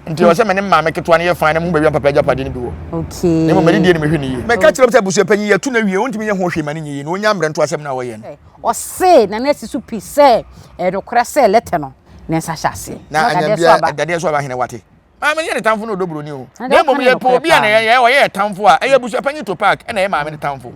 Nti ɛwɔ sɛ me ne maame ketewa no yɛ fine na mehu baabi a papa agyapadeɛ no bi wɔ. Okay. Na mmom m'ani deɛ na mehwɛ no yie. Mɛka kyerɛ wo sɛ abusuapanyin yɛto no awie, wontumi nyɛ ho hwee ma no nyɛ yie na ɔnya mmerɛ nto asɛm no a wɔyɛ no. Ɔse Nana asi so pi sɛ ɛyɛ nokorɛ sɛ lɛtɛ no ne nsa hyɛ aseɛ. Na Dadeɛ so anyambia aba. dadeɛ so aba hene wate. Maame no yɛ ne tamfo na ɔdɔ buroni o. Na Na deɛ mmom woka no yɛ yɛpɛ nokorɛ obi a na paa. yɛ ɔyɛ yɛ tamfo a ɛyɛ abusuapanyin to park ɛna ɛyɛ maame no tamfo.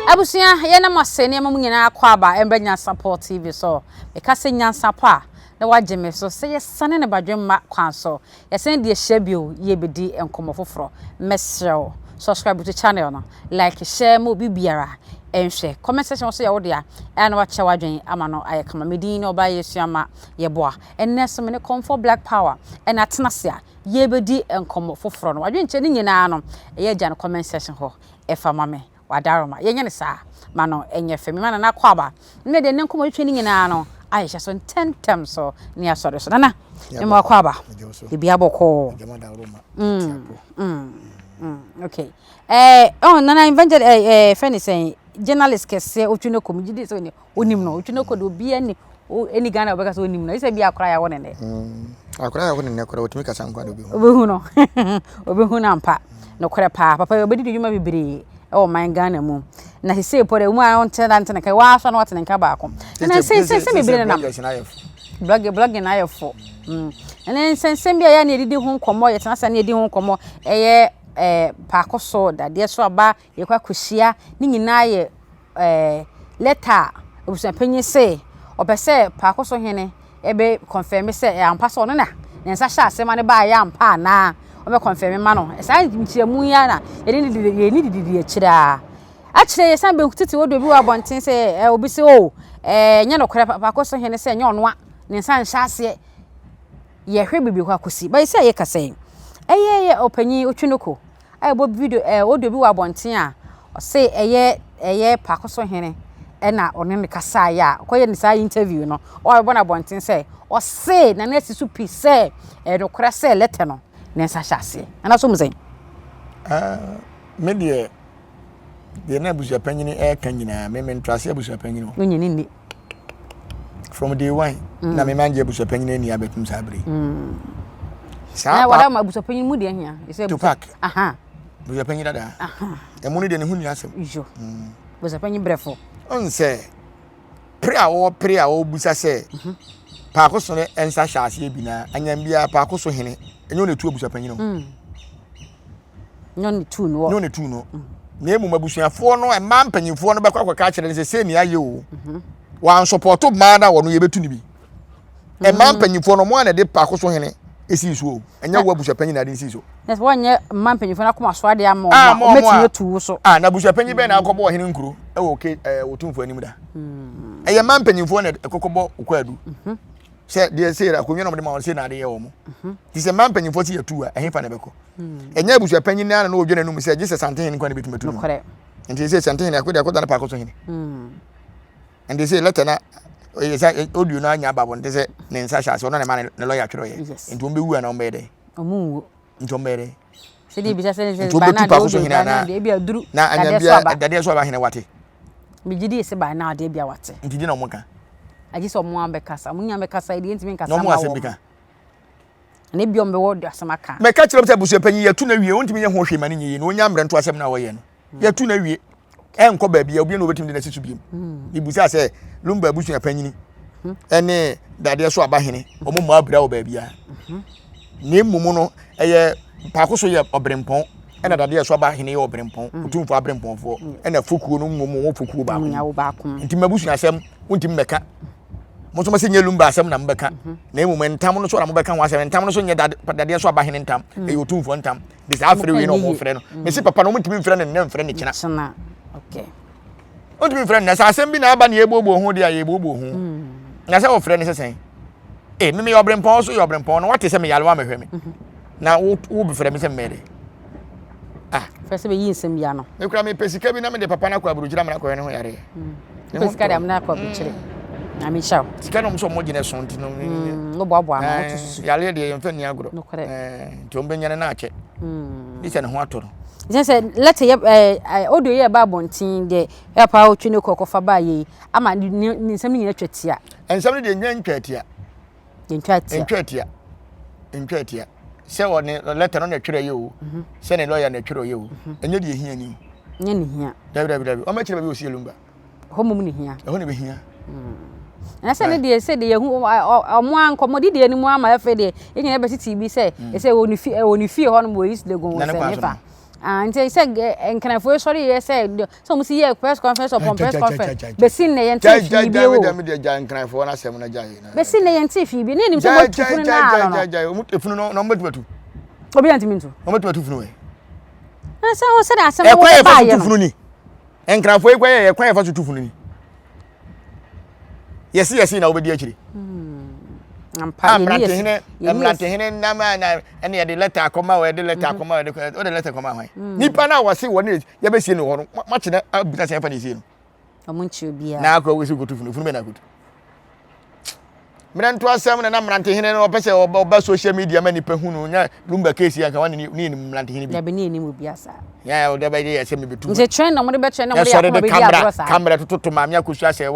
Abusua, yɛn mo ase nneɛma mu nyinaa akɔ aba ɛmbrɛ Nyansapɔ TV so. Meka sɛ nyansapɔ a, na wagye me so sɛ yɛsane ne badwemma kwan so. Yɛsan di ahyia bio yɛbɛdi nkɔmmɔ foforɔ. Mɛsrɛ wo, subscribe to channel no, like, share ma obi biara nhwɛ. Comment section nso yɛ wo dea, ɛa na wakyɛ w'adwene ama no ayɛ kama. Me din ne Ɔbaa Yesuama Yeboah. Ɛnnɛ nso me ne Kɔmfoɔ Black Power ɛna atena ase a yɛbɛdi nkɔmmɔ foforɔ no. W'adwenkyerɛ no nyinaa no, ɛyɛ agya no comment section hɔ ɛfa ma me. W'adaroma. Yɛnyɛ no saa ma no nyɛ fɛ. Mema Nana Akwaaba ne deɛ ne nkɔmmɔtwetwe no nyinaa no ayɛ hyɛ so ntɛmntɛm so ne asɔre so. Nana, mema w'akwaaba. Biribiara bɔkɔɔ. Mm, mm, mm, okay. Eh, oh, Nana Evangel, eh, eh, fɛ ne sɛn, journalist kɛseɛ, otwi no kɔ, megye di sɛ Onim no, otwi no kɔ de obiara ni ɛni Ghana ɔbɛka sɛ onim no. Ɛsɛ bi akora yɛ awɔ ne nɛ. Mm. Akora yɛ awɔ ne nɛ kora otumi kasa nkwa de obi hu. Obehu no. Obehu no ampa. Nokorɛ paa. Papa yi obedi dwuma bebree ɛwɔ man Ghana mu. Na sesei po de mu a ɔnte da nte ne nka. Waa so na wate ne nka baako. Na nsɛnsɛm bebree nenam. Blogging blogging ayɛ fo. Mm. Na nsɛnsɛm bi a yɛ na yɛdidi ho nkɔmmɔ, yɛtena ase na yɛdi ho nkɔmmɔ ɛyɛ ɛɛ paako so, dadeɛ so aba, yɛkɔ akɔhyia, ne nyinaa yɛ ɛɛ lɛta a abusuapanyin se ɔpɛ sɛ Paako so hene bɛ kɔnfɛme sɛ ɛyɛ ampa sɛ ɔno na ne nsa hyɛ ase ma no baeɛ ampa anaa ɔbɛ kɔnfɛme ma no. Saa nkyerɛmu yi ara na yɛde ne didi yɛne dididi akyire ara. Akyire yɛsan bɛ tete audio bi wɔ abɔnten sɛ ɛ obi sɛ o ɛɛ nyɛ nokorɛ Paako so hene sɛ nyɛ ɔno a ne nsa nhyɛ aseɛ. Yɛhwɛ biribi hɔ akɔsi. Bɛyɛ sɛ yɛkasa yi ɛyɛ yɛ ɔpanyin Otwinoko a ɛbɔ video ɛɛ audio bi wɔ abɔnten a ɔse ɛyɛ ɛyɛ Pakoso hene ɛna ɔne no kasaeɛ a ɔkɔyɛ ne saa interview no ɔrebɔ no abɔnten sɛ ɔse Nana asi so pi sɛ ɛyɛ nokorɛ sɛ lɛtɛ no ne nsa hyɛ aseɛ. Nana so mu sɛn? Ah, me deɛ deɛ na abusuapanyini ɛreka nyinaa me mentrase abusuapanyini o. Wonye ne nni. From day one mm. na me mangye abusuapanyin ani abɛtum saa bere. Mm. Saa pa wada ma abusuapanyin mu deɛ hia. Tupac. Aha. Abusuapanyin dada. Aha. Ɛmu no deɛ ne ho ni asɛm. Yo. Mm. Abusuapanyin brɛfo. Ɔn sɛ pere a wɔpere a wɔbusa sɛ mhm. paako so ne nsa hyɛ aseɛ bi na anyam biara paako so hene ɛnyɛ ɔna etu abusuapanyin o. Mm. Nyɛ ɔna etu no. Nyɛ ɔna etu no. Na mmom abusuafoɔ no mmaa mpanyinfoɔ no bɛkɔ akɔka akyerɛ no sɛ sei nea ayɛ o. Mhm. Wɔansɔpɔto mmaa no a wɔn yɛbɛtu no bi. Mmaa mm. mpanyinfoɔ no wɔn a na ɛde paako so hene esii so o. Ɛnyɛ wo abusuapanyin na ade nsii so. Na sɛ wɔnyɛ mmaa mpanyinfoɔ no akoma so adeɛ ama wɔn a wɔbɛtumi atu wo so. Ah, na abusuapanyin bɛn na akɔbɔ ɔhene nkuro ɛwɔ ke ɛɛ otumfoɔ anim da. Mm. Ɛyɛ mmaa mpanyinfoɔ na ɛkɔkɔbɔ okwaadu. Mhm. Sɛ deɛ sɛ akonnwa na wɔde ma wɔn sɛ na ade yɛ wɔn. Mhm. Ti sɛ mmaa mpanyinfoɔ si yɛ tu a ɛhefa na ɛbɛkɔ. Ɛnyɛ abusua panyin naa na na ɔdwa n'anum sɛ gye sɛ santehene nkwa na ebetumi atu no. Nti sɛ santehene akɔde akɔda ne paako so hene. Hmm. Nti sɛ lɛtɛ na ɛyɛ sɛ audio no anya aba abɔnten sɛ ne nsa hyɛ ase ɔno na ɛma ne lɔya twerɛ yɛ. Nti wɔn bɛwu anaa wɔn bɛyɛ dɛn? Wɔn nwu. Nti wɔn bɛyɛ dɛn? Sɛdeɛ ebisa sɛ sɛ nti wɔbɛtu paako so hene anaa? Na anya bia dadeɛ so aba hene wate. Megye di sɛ by now deɛ bia wate. Nti di na wɔn ka. Agye sɛ wɔn abɛkasa wɔn nyinaa bɛkasa deɛ ntumi nkasa ma wɔn. Na wɔn asɛm bi ka. Na ebia wɔbɛwɔ de asɛm aka. Mɛka kyerɛ sɛ abusuapanyin yɛtu no awie wontumi nyɛ ho hwee ma no nyɛ yie na onya mmerɛ nto asɛm no a wɔyɛ no hmm. yɛtu no awie ɛnkɔ baabi a obi na obetumi de n'asi so biem hmm. mebisa sɛ lumba abusuapanyini hmm. ɛne dadeɛ so abahene wɔn mmɔ abira wɔ baabi a na mmom no ɛyɛ paako so yɛ ɔbrempɔn ɛna dadeɛ so abahene yɛ ɔbrempɔn otumfoɔ abrempɔnfoɔ ɛna fokuo no mmom wɔn fokuo baako nti mabusua asɛm wontumi mmɛka mo nso mo sɛ nyɛ lumba asɛm na mobɛka mhm. na mmom ntam no so na mobɛka ho asɛm ntam no so nyɛ dadeɛ so abahene ntam mm. ɛyɛ otumfoɔ ntam de saa afrɛ wei na ɔmo frɛ no mm. mesi papa no ɔmo ntumi mfrɛ no nnɛ mfrɛ no kyena ɔntumi mfrɛ no nnɛ sɛ asɛm bi na aba na yɛbuobuo ho deɛ a yɛbuobuo ho mm. na sɛ wɔfrɛ no sɛ sɛn ee meme yɛ ɔbrempɔn so yɛ ɔbrempɔn na wate sɛ meyare wa mehwɛ me mhm. na wo bɛfrɛ me sɛ mmɛɛ dɛ ah fɛ sɛ bɛyi nsɛm bi ano mekura mepɛ sika bi na mede papa no akɔ aburokyire amena akɔhwɛ ne ho yareɛ Wopɛ sika de amena akɔ aburokyire. Nyame nhyira wo. Sika na ɔmo sɛ ɔmo gyina so nti no. Woboaboa ano woto susu. Yareɛ deɛ yɛmfa nni agorɔ. Nokorɛ. Nti ɔmo bɛnya no na akyɛ. Gye sɛ ne ho atɔ no. Nkyɛ sɛ lɛtɛ yɛ ɛɛ audio yɛ ba abɔnten deɛ ɛyɛ paa otwe ne kɔ kɔfa baa yɛ yi ama ne ne nsɛm no nyinaa twa tia. Nsɛm no deɛ nya ntwa tia. Ntwa tia. Ntwa tia. Ntwa tia. Sɛ ɔne lɛtɛ no na ɛtwerɛ yɛ o, mhm. sɛ ne lɔya na ɛtwerɛ yɛ o, mhm. ɛnyɛ deɛ ehia ni o. Nyɛ ne hia. Dabi dabi dabi. Ɔmɛkyerɛ baabi osi Lumba. Ɛhɔ mmom ne hia. Ɛhɔ na ɛbɛhia. Na sɛ ne deɛ sɛ deɛ yɛhu ɔmo a nkɔmmɔdi deɛ no mu ama afei deɛ yɛn nyinaa bɛtete bi sɛ mm. sɛ wɔ ne fie wɔ ne fie hɔ nom wɔ East Legon wɔ sɛ ne fa ah, nti sɛ nkranfoɔ yi sɔre yɛ sɛ sɛ ɔmo si yɛ press conference upon press conference bɛsi nnɛ yɛn te fii bi o bɛsi nnɛ yɛn te fii bi ne yɛnim sɛ mo atu funu naa no no efunu no na ɔmo bɛtumi atu obi yɛn ntumi ntu ɔmo bɛtumi atu funu wɛ sɛ sɛ asɛm wɔ baayɛ no Nkranfoɔ yi kwan yɛ kwan yɛfa so tu funu ni. Yɛsi yɛsi na wobɛdi akyire. Hmm. A mmerantehene mmerantehene nam a na ɛne yɛde lɛta akɔma wɔ yɛde lɛta mhm. akɔma wɔ yɛde wɔde lɛta kɔma hwan. Hmm. Nipa na wɔsi wɔne yɛbɛsie no hɔ no makye na abisa sɛ yɛfa ne sie no. Ɔmo nkyi obiara. Na akɔ wɔsi kotu funu funu bɛ na akotu. Mmerɛ nto asɛm na na mmerantehene no ɔpɛ sɛ ɔba social media ma nipa hu no nya Lumba case anka wane ne ne mmerantehene bi. Dabi ne anim obi asa. Ya ɔde bɛyɛ yɛ sɛ mebetu. Nti trend na wɔde bɛtrend na wɔde akoma bɛdi agorɔ saa. Kamera tototo maame akosua sɛ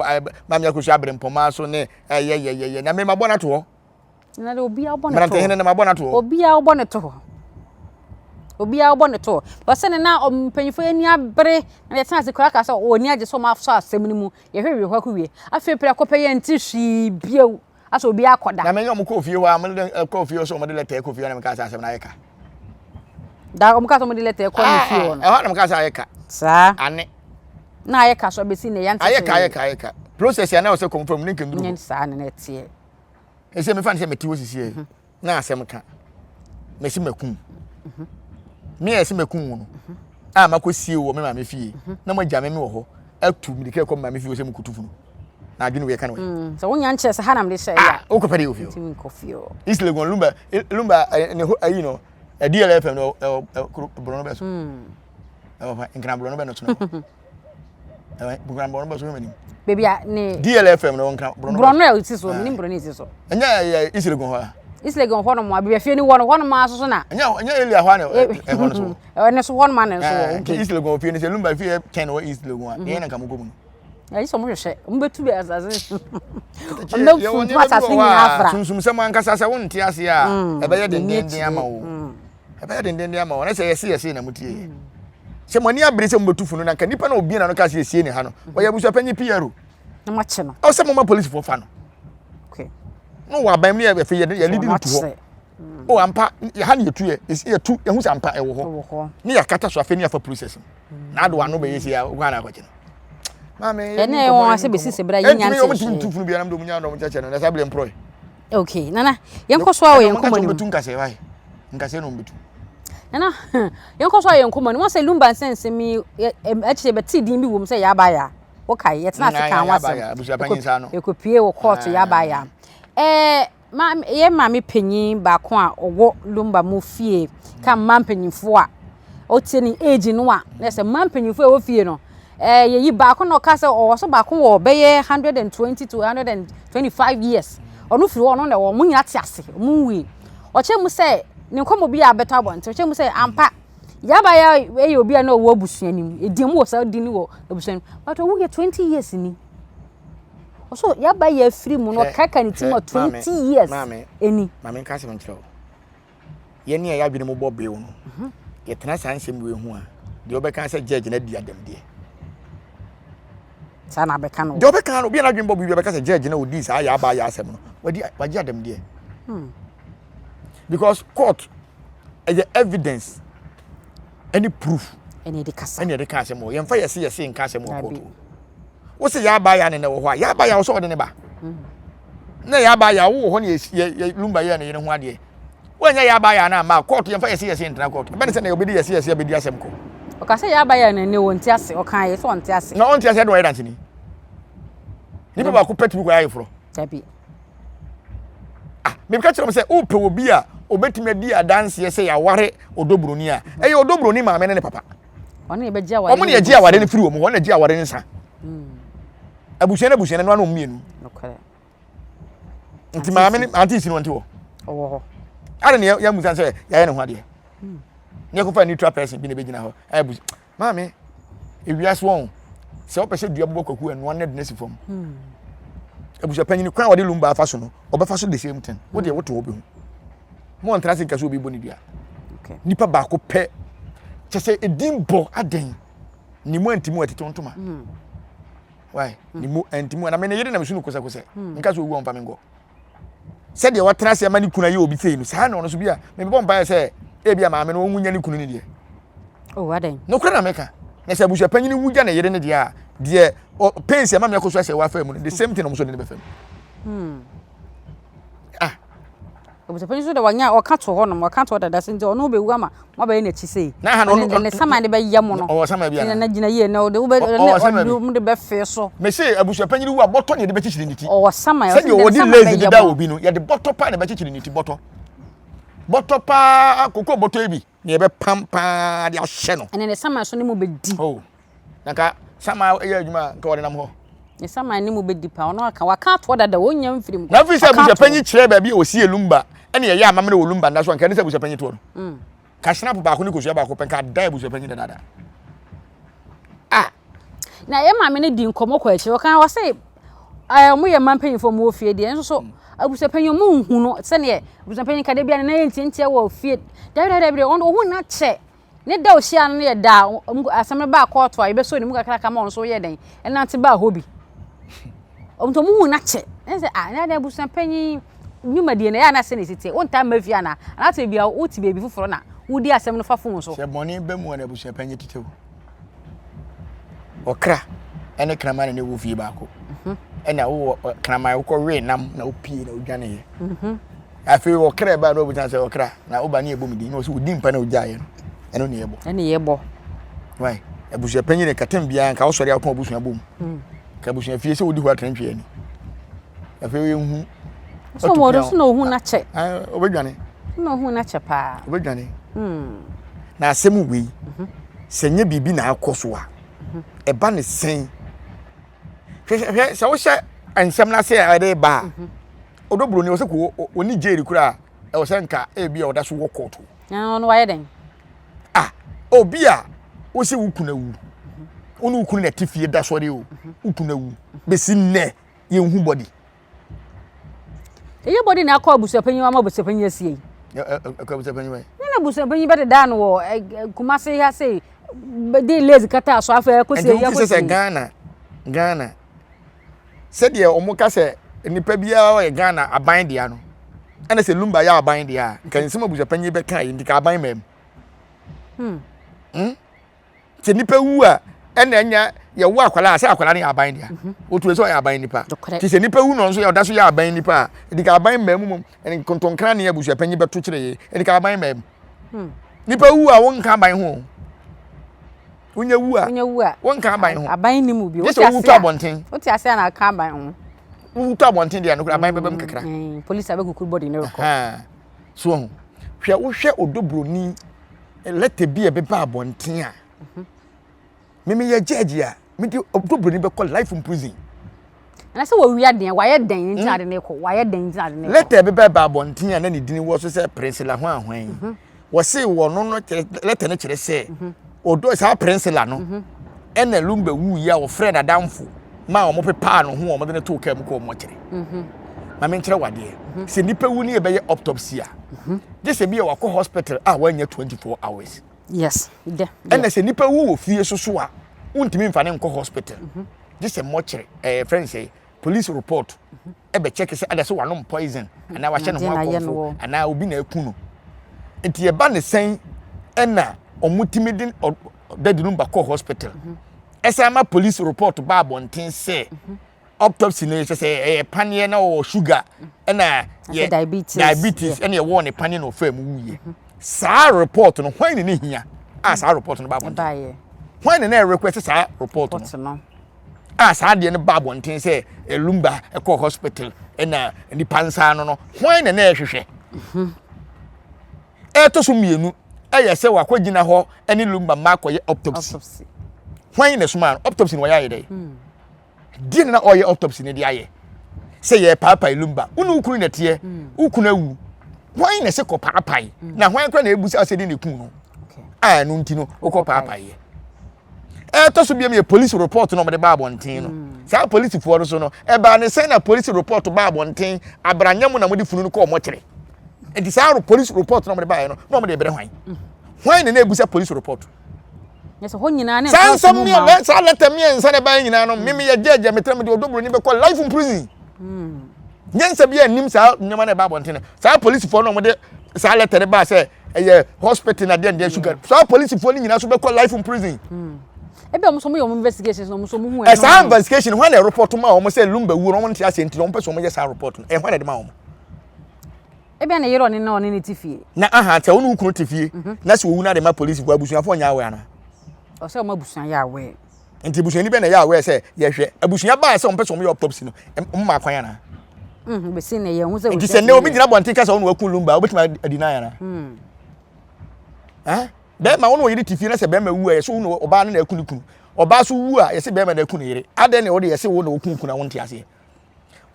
maame akosua abrempɔma so ne ɛyɛ yɛ yɛ yɛ na me mabɔ no ato hɔ. Na de obi abɔ ne to. Mmerantehene no mabɔ no ato hɔ. Obi abɔ ne to hɔ. Obi abɔ ne to hɔ. Wɔsɛ ne na mpanyinfoɔ ani abere na yɛtena ase koraa ka sɛ wɔn ani agye sɛ wɔn asɔ asɛm no mu Yɛhwehwɛ hɔ akɔwie. Afei prɛko pɛ yɛnte hwee bio. Asɛ obi akɔda. Na menye wɔn kɔɔ fie hɔ a, wɔde kɔɔ fie hɔ sɛ wɔde lɛtɛ kɔ fie hɔ na mekaa sɛ asɛm no ayɛ ka. Da wɔn kaa sɛ wɔde lɛtɛ kɔ ne fie hɔ no. Ɛhɔ na mekaa sɛ ayɛ ka. Saa. Ane. Na ayɛ ka so abɛsi nnɛ yɛnte hwee. Ayɛ ka ayɛ ka ayɛ ka. Process a na ɛwɔ sɛ kɔm fam ne nkɛnduru hɔ. Nyɛ saa na na ɛteɛ. Ɛsɛ mefa no sɛ mete hɔ sisi yɛ. Na asɛm ka. Mesi makum. Me a ɛsɛ makum wo no. A makɔsie wɔ me maame fie. Na moagya me me wɔ hɔ. Atu mirika kɔ me maame fie hɔ sɛ mekɔtu funu. Na adwene wei ɛka no wɛ. Sɛ wonya nkyerɛ sɛ ha na mede hyɛ ya. Ah, wokɔpɛ de wɔ fie hɔ. Ntumi nkɔ fie hɔ. East Legon Lumba Lumba ne ho ayi no. DLFM no ɛwɔ borɔno bɛ so. Ɛwɔ fa nkran borɔno bɛ no so no. Baabi a ne. DLFM no nkran borɔno. Borɔno a esi so menim borɔno esi so. Ɛnyɛ ɛyɛ East Legon hɔ a. East Legon hɔ nom a baabi a fie no wɔ no hɔ nom a soso na. Ɛnyɛ ɛnyɛ Elia hɔ a na ɛhɔ no so. Ɛno so hɔ nom a na nso wɔ. Nti East Legon fie no sɛ Lumba fie kyɛn na wɔ East Legon a deɛ na nka mo kɔ mu no. Ɛyi sɛ ɔmo hwehwɛ ɔmo bɛtu bɛ asase ɔmo bɛfuntum asase nyinaa afra. Sunsumsɛm ankasa sɛ wonte ase a ɛbɛyɛ dendenden ama wo. Ɛbɛyɛ dendenden ama wo na sɛ yɛse yɛse na motie yɛ. Sɛ mo ani abere sɛ mobɛtu funu na nka nipa na obie na no ka sɛ yɛsie ne ha no wɔyɛ abusuapanyin PRO. Na moakye no. Ɔsɛ moma polisifoɔ fa no. Okay. No wɔ aban mu ne yɛfɛ yɛ yɛlidi no to hɔ. O ampa ha ne yɛtu yɛ yɛtu yɛhu sɛ ampa ɛwɔ hɔ. Ne yɛakata so afei ne yɛafa process no. Na ado ano bɛyɛ si a wokɔ ana akɔkye no. Maame yɛ ne wɔn ase bɛsi sɛ bra yɛnya nte. Ɛntumi wɔn tumi tu funu biara na wɔn nya na wɔn kyɛkyɛ no na saa bere mporɔe. Okay, nana, yɛnkɔ so a wɔ yɛn nkɔmmɔ no mu. Wɔbɛtu nkasɛɛ wae. Nkasɛɛ na wɔbɛtu. Nana, yɛnkɔ so a yɛn nkɔmmɔ no mu. Wɔn sɛ Lumba nsɛnsɛm yi, akyire bɛte din bi wɔ mu sɛ Yaaba Ya. Wokae, yɛtena ase kan ho asɛm. Yɛkɔpie wɔ kɔɔto Yaaba Ya. Ɛɛ, ma yɛn maame panyin baako a ɔwɔ Lumba mu fie ka mmaa mpanyinfoɔ a ɔtie ne age no a, na sɛ mmaa mpanyinfoɔ a ɛwɔ fie no, Ɛɛ yɛyi baako na ɔka sɛ ɔwɔ so baako wɔ bɛyɛ 120 to 125 years. Ɔno firi hɔ ɔno na ɛwɔ wɔn nyinaa te ase wɔn nwui. Ɔkyerɛ mu sɛ ne nkɔmmɔ bi a abɛtɔ abɔnten ɔkyerɛ mu sɛ ampa Yaba yɛ yɛ obi a na ɔwɔ abusua no mu edin mu wɔ saa din wɔ abusua no mu but ɔwu yɛ 20 years ni. Ɔso Yaba yɛ afiri mu no ɔkaka ne ti mu 20 years ni. Maame nka asɛm nkyerɛ wo. Yɛn a yɛadwene mu bɔ bew no, yɛtena saa nsɛm wei ho a, deɛ ɔbɛka sɛ judge no adi adɛmdeɛ. Saa na abɛka no. Deɛ ɔbɛka no, obi a n'adwene bɔ bew bi ɔbɛka sɛ judge no ɔdii saa yɛ aba yɛ asɛm no, wadi wagye adɛmdeɛ. Hmm. Because court ɛyɛ evidence ɛne proof. Ɛne ɛde kasa. Ɛne ɛde ka asɛm wɔ. Yɛmfa yɛse yɛse nka asɛm wɔ court. Wo se yɛ aba yɛ ne na wɔ hɔ a, yɛ aba yɛ wɔ sɛ ɔde ne ba. Hmm. Na yɛ aba yɛ wɔ hɔ ne yɛ yɛ lumba yɛ ne yere ho adeɛ. Woanyɛ yɛ aba yɛ anaa ma kɔɔto yɛmfa yɛse yɛse ntena kɔɔto. Ɛbɛne sɛ na yɛbɛdi yɛse yɛse abɛdi asɛm kɔ. Ɔka sɛ yɛ aba yɛ no ne ɔnte ase. Ɔka yɛ sɛ ɔnte ase. Na ɔnte ase ɛde ɔyɛ danseni. Nipa baako pɛ tumi kɔ ayɛ ayeforɔ. Dabi. Ah, meka kyerɛ m sɛ wopɛ obi a obɛtumi adi adanseɛ sɛ yɛaware ɔdɔburoni a, ɛyɛ ɔdɔburoni maame ne ne papa. Wɔn na yɛbɛgye aware. Wɔn na yɛgye aware no firi wɔn hɔ, wɔn na gye aware no nsa. Hmm. Abusua no abusua no ano mmienu. Nokorɛ. Nti maame ne ante si no ɔnte hɔ. Ɔwɔ hɔ. Ade ne yɛ musa sɛ yɛayɛ ne ho adeɛ. Hmm. Ne yɛkɔfa neutral person bi na ɛbɛgyina hɔ. Ɛbu maame ewiase wɔn sɛ wopɛ sɛ dua bobɔ kwaku ɛnoa ne de si fam. Hmm. Abusua panyin kwan a wɔde lumba afa so no ɔbɛfa so the same thing. Wo deɛ woto hɔ bɛhu. Mo ntena ase nka sɛ obi bɔ ne dua. Nipa baako pɛ kyɛ sɛ edin bɔ adɛn ne mu antimi wɔ tete ntoma. Hmm. Why? Ne mu antimi na me ne yere na me su no kosɛkosɛ. Hmm. Nka sɛ owu ɔmfa me nkɔ. Sɛdeɛ watena ase ama ne kunu ayɛ obi sei no, saa na ɔno nso bi a mebɛbɔ mpaeɛ sɛ ebi a maame no ɔnwu nya ne kunu no deɛ. Oh, adɛn? Nokorɛ na meka. Na sɛ abusua panyin wu gya ne yere no deɛ a, deɛ pains ɛma me akɔ so asɛ wafa mu no, the same thing ɔmo nso de ne bɛfa mu. Hmm. Ah. Abusuapanyin nso de wanya ɔka to hɔ nom ɔka to hɔ dada sɛ nti ɔno bɛwu ama mo abɛyɛ n'akyi sei. Na ha no ɔno ne saman de bɛyɛ mo no. Ɔwɔ saman bi ana. Na gyina yie na ɔde wobɛ ɔwɔ saman bi. Ɔde bɛfee so. Mese abusuapanyin wu a bɔtɔ na yɛde bɛkyekyere ne ti. Ɔwɔ saman sɛdeɛ ɔde lazy deda obi no yɛde bɔtɔ paa na ɛbɛkyekyere ne ti bɔtɔ bɔtɔ paa koko bɔtɔ yi bi na yɛbɛpam paa de ahyɛ no. Ɛnna ne saman so ne mo bɛdi. Oh. Na nka saman yɛ adwuma a nka ɔde nam hɔ. Ne saman ne mu bɛdi paa ɔno aka waka atoɔ dada ɔnnya mfiri mu. Na afei sɛ abusuapanyin kyerɛ baabi a wɔsie lumba ɛne ɛyɛ amammerɛ wɔ lumba nda so a nka ɛne sɛ abusuapanyin toɔ no. Mm. Ka snap baako ne kosua baako pɛ nka ada abusuapanyin dadaada. Ah. Na yɛ maame no di nkɔmmɔ kɔ akyire ɔka ɔse ɛɛ ɔmo yɛ mma mpanyinfoɔ ɔmo wɔ fie deɛ nso so mm. abusuapanyin ɔmo nhu no sɛdeɛ abusuapanyin ka da bi a ne nan yɛ ntiantia wɔ fie dabi dabi dabi ɔno ohun na kyɛ. Ne da a ohyiaa no no yɛ da a asɛm no baa kɔɔto a yɛbɛsɔɔ ne mu kakraka ma ɔno nso yɛɛ dɛn ɛnante baa hɔ bi. Nti ɔmo hu no akyɛ. Ɛne sɛ ah ɛnɛ abusua panyin nnwumadie no ɛyɛ a na sɛ na ɛsi teɛ. Wontaa mma fie anaa? Anaasɛ ebi a wote baabi foforɔ na wodi asɛm no fa fon so. Sɛ bɔne ba mu a na abusua panyin tete o. Ɔkra ɛne kraman na ne wɔ fie baako. Mhm. Ɛna wowɔ kraman wokɔ wee nam na wopie na wodwaneeɛ. Mhm. Afei ɔkra ɛbaa na ɔbisa sɛ ɔkra na woba ne yɛbɔ me din na ɔsɛ wodi mpa na ogyaeɛ no ɛno ne yɛbɔ. Ɛne yɛbɔ. Why? Abusua panyin ne katam biara nka wosɔre akɔ abusua bom. Hmm. Ka abusua fie sɛ wodi hɔ atrantwie ani. Afei yɛhu. So wɔde so na ohun n'akyɛ. Ɔbɛdwane. Na ohun n'akyɛ paa. Ɔbɛdwane. Hmm. Na asɛm wei mhm. sɛ nyɛ biribi na akɔ so a mhm. ɛba ne sɛn hwɛ hwɛ sɛ wohyɛ nsɛm no ase a ɛde ba a mhm. Ɔdɔ buroni ɔsɛ ko ɔni jail koraa ɛwɔ sɛ nka ebi a ɔda so wɔ kɔɔto. Na ɔno wayɛ dɛn? Ah, obi a wosɛ wo kunu awu wo ne wo kunu na ɛte fie da sɔre o wo kunu awu bɛsi nnɛ yɛnhu bɔdi. Ɛyɛ bɔdi na akɔ abusuapanyin ama abusuapanyin asie yi. Ɛkɔ abusuapanyin wɛ. Ne na abusuapanyin bɛdedaa no wɔ Kumase ha sei de lace kata so afei ɛkɔsie yi akɔsie. Ɛnti wo sɛ Ghana Ghana sɛdeɛ wɔn ka sɛ nipa biara yɛ Ghana aban dea no ɛna sɛ Lumba yɛ aban dea a nka nsɛm abusuapanyin bɛka yi nti ka aban maa mu hmm. hmm? sɛ nipa wu a ɛna ɛnya yɛwo akwadaa sɛ akwadaa no yɛ aban dea mhm. wotu sɛ ɔyɛ aban nipa nti sɛ nipa wu na ɔnso yɛ ɔda so yɛ aban nipa a ɛdi ka aban maa mu mom ɛne nkontonkran ne abusuapanyin bɛto kyerɛ yɛ ɛdi ka aban maa mu hmm. nipa wu a wonka aban ho wonya wu a wonya wu a wonka aban ho aban ni mu bi wote ase a abɔnten wote ase a na aka aban ho wowu tɔ abɔnten deɛ no aban bɛbɛm kakra mm, polisi abɛkukuru bɔdi ne rekɔ so ho hwɛ wohwɛ ɔdɔ buroni lɛtɛ bi a ɛbɛba abɔnten a mhm. meme yɛ gyɛɛgye a mede ɔdɔ buroni bɛkɔ life in prison na sɛ wɔwia deɛ wayɛ dɛn nti ade ne kɔ wayɛ dɛn nti ade ne kɔ lɛtɛ bi bɛba abɔnten a na ne dini wɔ so sɛ Priscilla ho ahwan mhm. Wɔse wɔno no kyerɛ lɛtɛ no kyerɛ sɛ mhm. ɔdɔ saa Priscilla no mhm. ɛna Lumba wuiɛ a wɔfrɛ n'adamfo ma wɔn pepaa no ho wɔn de no too kaa mu kɔ wɔn kyerɛ mhm. ma menkyerɛ wadeɛ sɛ nipa wu ne yɛbɛyɛ autopsy a gye sɛ bi a wakɔ hospital a wanya 24 hours yes ɛna sɛ nipa wu wɔ fie so so a wontumi mfa ne nkɔ hospital gye sɛ mmɔkyerɛ ɛyɛ fɛn sɛ police report ɛbɛ check sɛ ada sɛ wanom poison anaa wahyɛ ne ho akɔmfo anaa obi na aku no nti ɛba ne sɛn ɛna wɔn tumi de dadi no ba kɔ hospital ɛsɛ ama police report ba abɔnten sɛ autopsy no sɛ sɛ ɛyɛ paneɛ na ɔwɔ sugar ɛna yɛ diabetes ɛna ɛwɔ ne paneɛ na ɔfaa mu wuyɛ saa report no hwan ne ne hia a saa report no ba abɔnten hwan ne na request saa report no a saa adeɛ no ba abɔnten sɛ eh, lumba ɛkɔ hospital ɛna nipa nsa ano no hwan na na ɛhwehwɛ mhm. ɛtɔ so mmienu ɛyɛ sɛ wakɔgyina hɔ ɛne lumba mma akɔyɛ autopsy hwan na ɛsoma no autopsy no wɔyɛ ayɛ dɛ hmm. deɛ na ɔyɛ autopsy no de ayɛ sɛ yɛ paapae lumba wo ne wo kunu na ɛteɛ hmm. wo kunu awu hwan na ɛsɛ kɔ paapae hmm. na hwan kora na ebusa sɛ de ne kun no. A ɛno nti no wokɔ paapaeɛ. Ɛtɔ so biam yɛ police report na wɔde ba abɔnten no. Hmm. Saa polisifoɔ no so no ɛbaa ne sɛn na police report ba abɔnten abranyɛ mu na wɔde funu no kɔɔ mɔkyere. Nti saa police report na wɔde baeɛ no na wɔde brɛ hwan? Hmm. Hwan na na ebusa police report? Saa nsɛm mmiɛnsa saa lɛtɛ mmiɛnsa na ɛbaeɛ nyinaa no mimi yɛ gyɛɛgyɛ metra mede ɔdɔburoni bɛkɔ life in prison. Hmm. Nyansa bi anim saa nneɛma na ɛba abɔnten no saa polisifoɔ no wɔde saa lɛtɛ no baa sɛ ɛyɛ hospital na deɛ deɛ sugar saa polisifoɔ no nyinaa so bɛkɔ life in prison. Hmm. Ebi wɔn nso wɔn yɛ wɔn investigations na wɔn nso wɔn hu ɛno. Saa investigation hɔn na report ma wɔn sɛ Lumba wuo na wɔn nte aseɛ nti na wɔn pɛ sɛ wɔn yɛ saa report no ɛhɔn na ɛde ma wɔn. Ebi a ne yere ɔne na ɔne ne te fie. Na aha sɛ wɔn ne kunu te fie mhm. na sɛ owu na de ma polisifoɔ abusuafoɔ nyɛ awɛ ana. Ɔsɛ wɔn abusua yɛ awɛ. Nti busuani bɛ na ɛyɛ awɛ sɛ yɛhwɛ abusua baa sɛ wɔn pɛ sɛ wɔn yɛ autopsy no wɔn ma akwan ana. Mm, bɛsi na yɛn ho sɛ nti sɛ nnɛ obi gyina abɔnten ka sɛ ɔno waku Lumba wobɛtumi adi nan ana. Mm. Eh? Bɛrima wo ne ɔyere te fie na sɛ bɛrima wu a yɛsɛ wo na ɔbaa no na aku ne kunu ɔbaa so wu a yɛsɛ bɛrima na aku ne yere adɛn na wɔde yɛsɛ wo na woku kunu a wonte aseɛ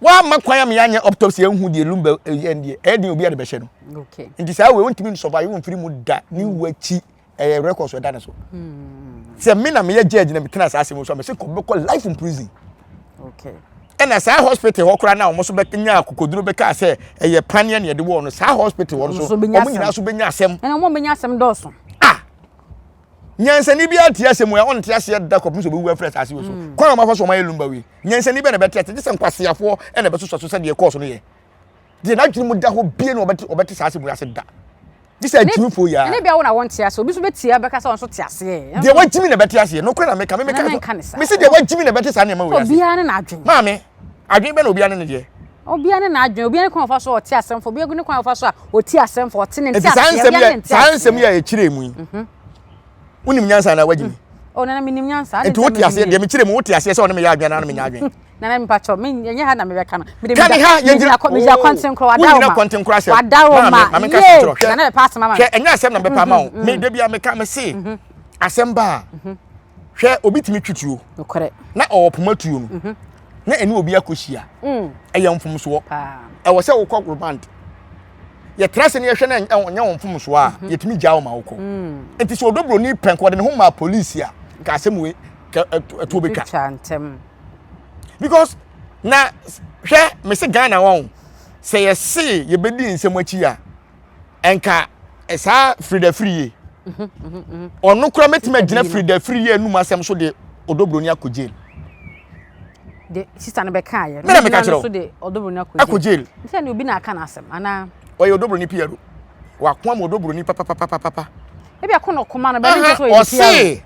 woamma kwan ama yɛanyɛ autopsy anhu deɛ Lumba yɛ deɛ ɛyɛ den obi a de bɛhyɛ no nti saa wei wontumi nsɔva wo mfiri mu da ne wu akyi ɛyɛ records ɛda ne so sɛ me na meyɛ judge na metena saa asɛm so a mɛsɛ kɔ bɛkɔ life in prison ɛna saa hospital hɔ koraa na wɔn nso bɛnya akokoduro bɛka sɛ ɛyɛ paneɛ na yɛde wɔn no saa hospital hɔ no so wɔn nyinaa so bɛnya asɛm ɛna wɔn bɛnya asɛm dɔɔso ah nyansani bi ate asɛm a ɔnte aseɛ da kɔpem sɛ ɔbɛwu afiri asase wɔ so mm. kwan a wɔafa so wɔn ayɛ lumba wei nyansani bɛ na ɛbɛte ase gye sɛ nkwaseafoɔ ɛna ɛbɛsosɔ so sɛdeɛ kɔɔ so no yɛ deɛ n'adwene mu da hɔ bie na ɔbɛte ɔbɛte saa asɛm yi ase da gye sɛ akyimifoɔ yi ara. Ɛne bia wo na wɔnte ase obi nso bɛtie abɛka sɛ ɔno nso te aseɛ. Deɛ wagyimi na ɛbɛte aseɛ nokorɛ na meka me meka so mese deɛ wagyimi na ɛbɛte saa nneɛma wei ase. Obiara ne n'adwene. Maame adwene bɛ na obiara ne ne deɛ. Obiara ne n'adwene obiara ne kwan ɔfa so a ɔte asɛm fo obiara ne kwan ɔfa so a ɔti asɛm fo ɔte ne nte aseɛ obiara ne nte aseɛ. Saa nsɛm yi a yɛkyerɛ mu yi mhm. wonim nyansa anaa wagyimi. Oh, nana menim nyansa. Nti wote aseɛ deɛ mekyerɛ mu wote aseɛ sɛ ɔne meyɛ adwene anaa menyɛ adwene. Nana mepa kyɛw me ɛnyɛ ha na mebɛka no. Mede Ka ne ha yɛgyina megyina kɔntenkorɔ wada wo ma. Kɔntenkorɔ asɛm. Wada wo ma. Maame nka asɛm kyerɛ. Nana bɛpa asɛm ama me. Hwɛ ɛnyɛ asɛm na mebɛpa ama wo. Mm, me da bia meka me se mhm. asɛm ba a. Mhm. Hwɛ obi tumi twi tuo. Nokorɛ. Na ɔwɔ poma tuo no. Mhm. Na ɛne obi akɔhyia. Mm. Ɛyɛ mfomsoɔ. Ɛwɔ sɛ wokɔ remand. Yɛtra se ne yɛhwɛ na ɛnyɛ wɔn mfomsoɔ a yɛtumi gyaa wo ma wokɔ. Mm. Nti sɛ ɔdɔbroni pɛn kɔ ɔde ne ho maa polisi a nka asɛm wei ɛtoɔ bɛtwa. Because na hwɛ mese Ghana wɔn sɛ yɛse yɛbɛdi nsɛm akyi a ɛnka saa Frida Firiye ɔno kora mɛtumi agyina Frida Firiye anum asɛm so de ɔdɔbroni akɔ jail. De sista no bɛka ayɛ. Mena meka kyerɛ wo. Ɔdɔbroni akɔ jail. Nti na obi na aka n'asɛm anaa. Ɔyɛ ɔdɔbroni PRO. Wako ama ɔdɔbroni papapapapa. Ebi akɔ na ɔkoma no bɛne nkyɛ sɛ ɔyɛ PRO. Ɔse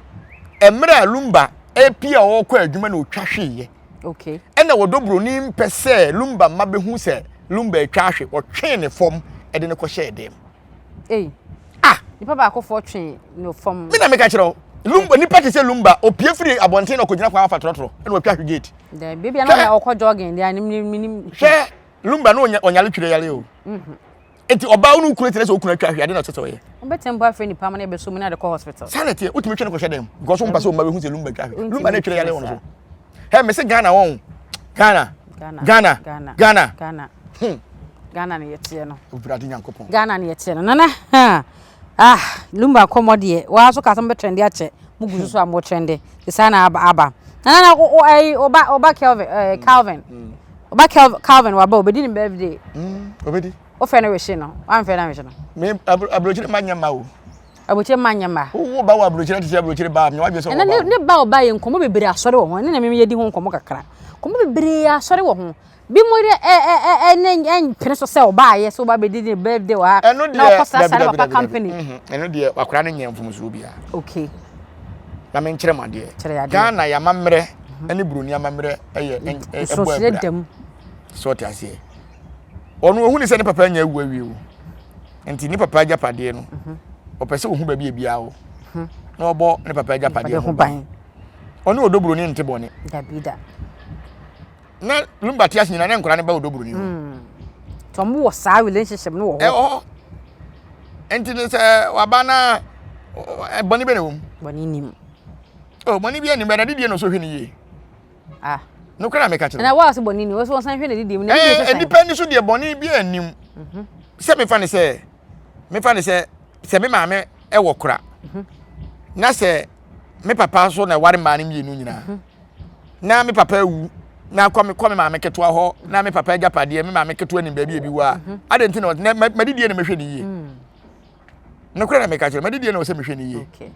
mmerɛ a Lumba Epi a ɔrekɔ adwuma na otwa hweeɛ. Okay. Ɛna wɔdɔ buroni mpɛ sɛ Lumba mma bɛhu sɛ Lumba atwa ahwe. Wɔtwee ne fam de no kɔhyɛɛ dɛm. Ei. Ah! Nipa baakofoɔ twee no fam. Me na meka kyerɛ wo. Lumba nipa te sɛ Lumba opie firi abɔnten na ɔkɔgyina kwan afa trɔtrɔ ɛna watwa ahwe gate. Dɛbi ebi na ɔkɔ jogging deɛ anim nim. Hwɛ Lumba no ɔnyale twerɛ yale o. Mhm. Enti ɔbaa wo ne wo kunu tena sɛ wo kunu atwa ahwe ade na ɔsɛ sɛ ɔyɛ. Wobɛtumi mpo afrɛ nipa ma no ɛbɛsɔ mu na de kɔ hospital. Saa na ɛteɛ wotumi twe no kɔhyɛ dan mu because wompɛ sɛ wo mma bɛhu sɛ lumba atwa ahwe. Lumba na atwere yale wɔ no so. Hɛ mese Ghana wɔn Ghana Ghana Ghana Ghana hmm. Ghana na yɛteɛ no. Owurade Nyankopɔn. Ghana na yɛteɛ no. Nana ha ah lumba nkɔmmɔ deɛ waa so ka sɛ mobɛtrɛnde akyɛ mo gu so so a mo trɛnde saa na aba aba. Nana na o ɛyi ɔba ɔba Kelvin ɛɛ eh, Calvin. Mm. Ɔba Calvin waba obedi ne birthday. Mm, obedi. Wofɛ no wehye no, wamfɛ no anwehye no. Me aburokyire mma nyɛ mma o. Aburokyire mma nyɛ mma. Wo ba wɔ aburokyire te sɛ aburokyire ba, me wadwe sɛ wɔ ba. Ne ba ɔba yɛ nkɔmmɔ bebree asɔre wɔ ho, ɛne na me yɛdi ho nkɔmmɔ kakra. Nkɔmmɔ bebree asɔre wɔ ho. Bi mo de ɛ ɛ ɛ ɛ ne ɛmpene so sɛ ɔba ayɛ sɛ ɔba bɛdi ne birthday wɔ ha. Ɛno deɛ na ɔkɔ srasra ne papa company. Ɛno deɛ wakora no nyɛ mfomsoɔ biara. Okay. Na menkyerɛ mo adeɛ. Ghana yɛ amammerɛ ne buroni amammerɛ yɛ ɛbɔ abira. So ɔte aseɛ. Ɔno ohun sɛ ne papa anya awu awie o. Nti ne papa agyapadeɛ no, mhm. ɔpɛ sɛ ohu baabi ebiara wɔ. Mhm. Na ɔbɔ ne papa agyapadeɛ ho ban. Ɔne ɔdɔ buroni nte bɔne. Dabi da. Na Lumba te ase nyinaa ne nkwadaa no ba ɔdɔ buroni hɔ. Mm. Nti ɔmo wɔ saa relationship no wɔ hɔ. Ɛwɔ hɔ. Nti ne sɛ waba na bɔne bɛ na ɛwɔ mu. Bɔne nim. Oh, bɔne bi anim bɛ na didie na ɔsɔ hwɛ ne yie. Ah. Nokorɛ na meka kyerɛ. Ɛna wɔn a sɛ bɔne ni, wɔn sɛ wɔsan hwɛ n'adidie mu. Ɛɛ eh, nipa ni so deɛ bɔne bi anim. Mhm. Sɛ mefa ne sɛ, mefa ne sɛ, sɛ me maame ɛwɔ kora. Na sɛ me papa so na ɛware mmaa no mmienu nyinaa. Na me papa awu na kɔ me kɔ me maame ketewa hɔ na me papa agyapadeɛ me maame ketewa nim baabi ebi wɔ a. Adɛn nti na madidie na mehwɛ ne yie. Nokorɛ na meka kyerɛ madidie na ɔsɛ mehwɛ ne yie. Okay.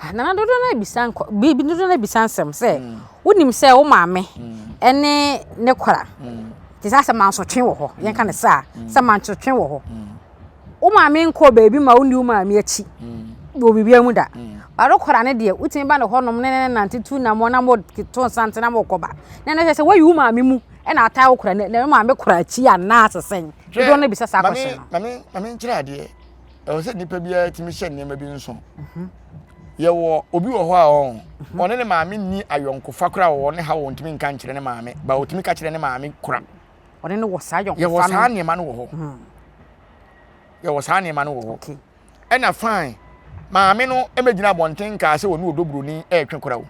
Ah, nana dodoɔ no abisa nkɔ biribi dodoɔ no abisa nsɛm sɛ mm. wonim sɛ wo maame mm. ɛne ne kora mm. te sɛ asɛ mansotwe wɔ hɔ yɛnka ne saa sɛ mansotwe wɔ hɔ wo maame nkɔɔ baabi ma wonni wo maame akyi wɔ biribiara mu da baro kora ne deɛ wotumi ba ne hɔnom ne ne nante tu nam na mo to nsante na mo kɔba na ne sɛ woayi wo maame mu ɛna ataa wo kora ne ne maame kora akyi anaa sesɛn dodoɔ no bisa saa kɔhyɛ no mame mame nkyerɛ adeɛ ɛwɔ sɛ nipa biara tumi hyɛ nneɛma bi nso mhm. yɛwɔ obi wɔ hɔ a ɔn mhm. ɔne ne maame nni ayɔnkofa koraa wɔ ne ha wɔ ntumi nka nkyerɛ ne maame ba ɔtumi ka kyerɛ ne maame kora ɔne no wɔ saa ayɔnkofa no yɛwɔ saa nneɛma no wɔ hɔ mhm. yɛwɔ saa nneɛma no wɔ hɔ ɛna fine maame no ɛmɛgyina abɔnten nkaa sɛ ɔne ɔdɔ ɛretwe kora o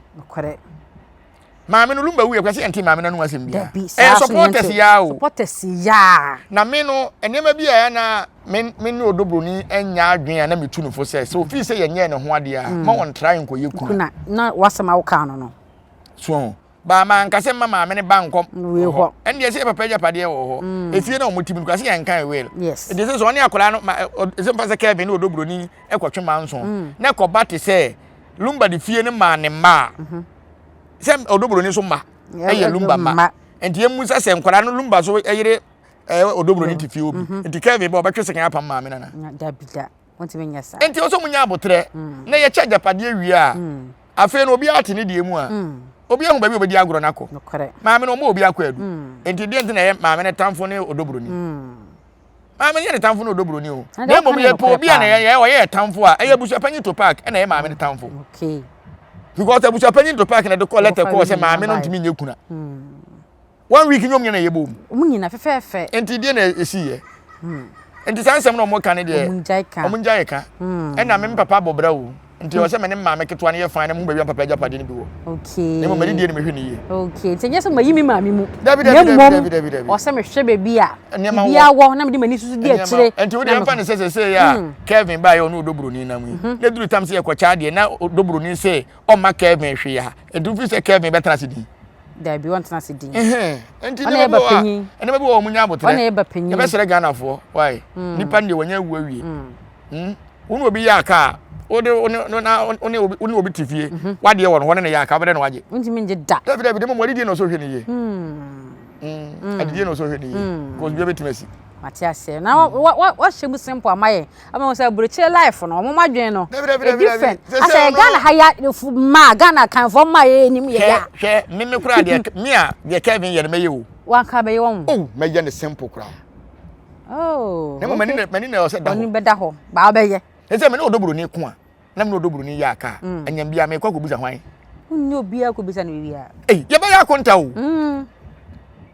Maame no lumba wuiɛ kora sɛ yɛnte maame no anom asɛm biara. Ɛyɛ supporters yaa o. Supporters yaa. Na me no nneɛma bi a ɛyɛ na me me ne odobroni nya adwene a na metu no fo sɛ sɛ ofii sɛ yɛnyɛɛ ne ho adeɛ a ma wɔn tra nkɔyɛ kuna. Kuna na wasɛm a wokaa no no. So ba ma nka sɛ mma maame no ba nkɔ hɔ. Ɛndeɛ sɛ yɛ papa agyapadeɛ wɔ hɔ. Mm. Efie na wɔn ti mu no kora sɛ yɛn kan will. Yes. Ɛdeɛ sɛ sɛ ɔne akwadaa no ma sɛ mfa sɛ Kevin ne odobroni ɛkɔtwe manso. Mm. Na ɛkɔba te sɛ Lumba de fie no maa ne mma a. Mm-hmm. Sɛ odobroni nso mma ɛyɛ lumba mma nti yɛn musa sɛ nkwadaa no lumba so ɛyere ɛɛ odobroni te fie obi mhm. nti kevin bɛ ɔbɛtwe sekan apam maame nana. Dabi da wɔntumi nyɛ saa. Nti ɔsɛ mo nya abotrɛ mm. na yɛkyɛ agyapadeɛ wie a mm. afei no obiara te ne deɛ mu a mm. obi ahu baabi obɛdi agorɔ no akɔ maame no ɔmo obi akɔ adu nti deɛ nti na ɛyɛ maame no tamfo ne odobroni. Maame no yɛ ne tamfo na ɔdɔ buroni o. Na mmom yɛpɛ obi a na yɛ ɔyɛ yɛ tamfo a ɛyɛ abusuapanyin to park ɛna ɛyɛ maame no tamfo. Okay. Because abusuapanyin to park na de kɔ letter kɔɔ sɛ maame no ntumi nyɛ kuna. Hmm. One week nyom nyɛ na ɛyɛ bom. Wɔn nyina fɛfɛɛfɛ. Nti deɛ na esi yɛ. Hmm. Nti saa nsɛm na wɔn ka ne deɛ. Wɔn ngyae ka. Hmm. Ɛna me papa bɔ bra o. Nti ɔsɛ me ne maame ketewa no yɛ fine na mehu baabi a papa agyapadeɛ no bi wɔ. Okay. Na mmom m'ani deɛ na mehwɛ no yie. Okay. Nti ɛnyɛ sɛ mayi me maame mu. Dabi dabi dabi dabi dabi dabi. Ɔsɛ mehwɛ baabi a nneɛma wɔ. Biribiara wɔ na mede m'ani susu di akyire. Nti wo deɛ mfa no sɛ sɛsɛ yɛ a hmm. Kevin baayɛ ɔne ɔdɔ buroni nam yi. Mhm. Na duru tam sɛ yɛkɔkyɛ adeɛ na ɔdɔ buroni sɛ ɔmma Kevin hwee a. Nti wofi sɛ Kevin bɛtena ase din. Dabi ɔntena ase din. Nti nneɛma bi wɔ hɔ a nneɛma bi wɔ hɔ wɔn nya abotrɛ. Yɛbɛsrɛ Ghanafoɔ why hmm. nipa no deɛ wɔnyɛ awu awie. Hmm. Wo ne obi yɛ aka a, wode wo ne no na wo ne obi wo ne obi te fie. Mhm. Wadeɛ wɔ no hɔ ne ne yɛ aka, wobɛdɛ na wagye. Wontumi ngye da. Dabi dabi, de mmom adidie na ɔsɛ ɔhwɛ ne yie. Hmm. Mm. Adidie na ɔsɛ ɔhwɛ ne yie. Hmm. Because bia bɛtumi asi. Mate aseɛ. Na wahyɛ mu simple ama yɛn. Ama wɔn sɛ aburokyire life no, wɔn adwene no. Dabi dabi dabi dabi. Asɛ Ghana ha ya mmaa, Ghana kanfoɔ mmaa yɛ anim yɛ ya. Hwɛ hwɛ, me me koraa deɛ me a deɛ Kevin yɛ no mɛyɛ o. Wanka bɛyɛ wɔn. Oh, mɛyɛ ne simple koraa. Oh, na mmom m'ani m'ani na ɛwɔ sɛ da hɔ. Ɔni bɛda hɔ, baa ɔbɛyɛ. Ɛsɛ me ne ɔdɔ buroni ko a, na me ne ɔdɔ buroni yɛ aka a, mm. anyam biara mekɔ akɔbisa hwan. Wonni obiara kɔbisa no biribiara. Ei, yɛbɛyɛ akonta o. Mm.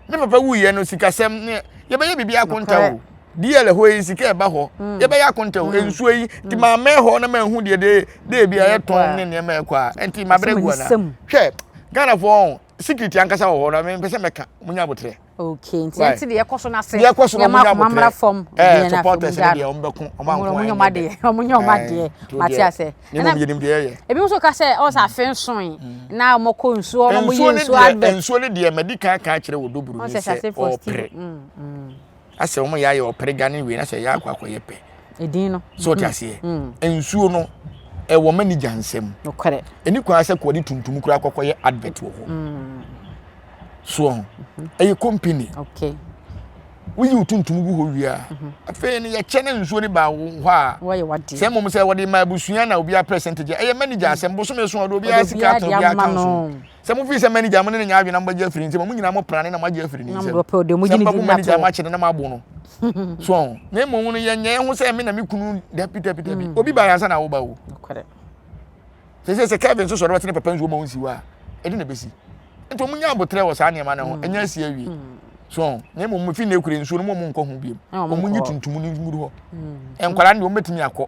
Me papa wuyɛ no sikasɛm ne yɛbɛyɛ biribi akonta o. DL hɔ yi sika ɛba hɔ. Mm. Yɛbɛyɛ akonta o. Mm. Nsuo yi nti maa mɛ hɔ na mahu deɛ de de bi a yɛtɔn ne nneɛma ɛkɔ a nti mabrɛ gu ana. Hwɛ Ghanafoɔ security ankasa wɔ hɔ na mempɛ sɛ mɛka munya abotrɛ. Okay, nti yɛn ti deɛ ɛkɔ so n'ase. Deɛ ɛkɔ so no ɔmo nya abotire. Mmra fam. Ɛɛ supporters ne deɛ ɔmo bɛko ɔmo anko ɔmo nyɛ ɔmo adeɛ ɔmo nyɛ ɔmo adeɛ mate ase. Ne mu yɛ nim deɛ ɛyɛ. Ebi nso ka sɛ ɔsɛ afe nson yi na ɔmo kɔ nsuo ɔmo yɛ nsuo advert. Nsuo ne deɛ mɛdi kan kan kyerɛ wɔ doburu ni sɛ ɔpere. Asɛ ɔmo yɛ ayɛ ɔpere gane wei na sɛ yɛ akɔ akɔyɛ pɛ. Edin no. So ɔte aseɛ. Nsuo no ɛwɔ manager nsam. Nokorɛ. Ɛni kwan sɛ kɔde tuntum koraa kɔkɔyɛ advert wɔ hɔ. Soɔ ho. Ɛyɛ company. Okay. Woyi wo tuntum gu hɔ wie a, afei no yɛkyɛ na nsuo no ba wo hɔ a, sɛ mmom sɛ wɔde ma abusua na obiara percentage ɛyɛ manager asɛm bosome so ɔde obiara sika atena obiara kan so. Sɛ mo fi sɛ manager mo ne ne nya adwene na mo bɛgye afiri ne nsam, mo nyinaa mo prane na mo agye afiri ne nsam. Sɛ mo bɛbo manager mo akyere na mo abo no. So na mmom no yɛnyɛ ho sɛ me na me kunu dabi dabi dabi. Mm. Obi ba yɛn ansa na awo ba o. Sɛ sɛ Kevin nso sɔre bɛtene papa nsuo ma ɔnsi hɔ a, ɛde na ɛbɛsi. Nti wɔn nya abotrɛ wɔ saa nneɛma no ho, mm. ɛnyɛ asi awie. Mm. So na mmom fi na ekure nsuo no mu wɔn nkɔ ho biom. Wɔn nyi tuntum no nguru hɔ. Mm. Nkwadaa no deɛ wɔn bɛtumi akɔ.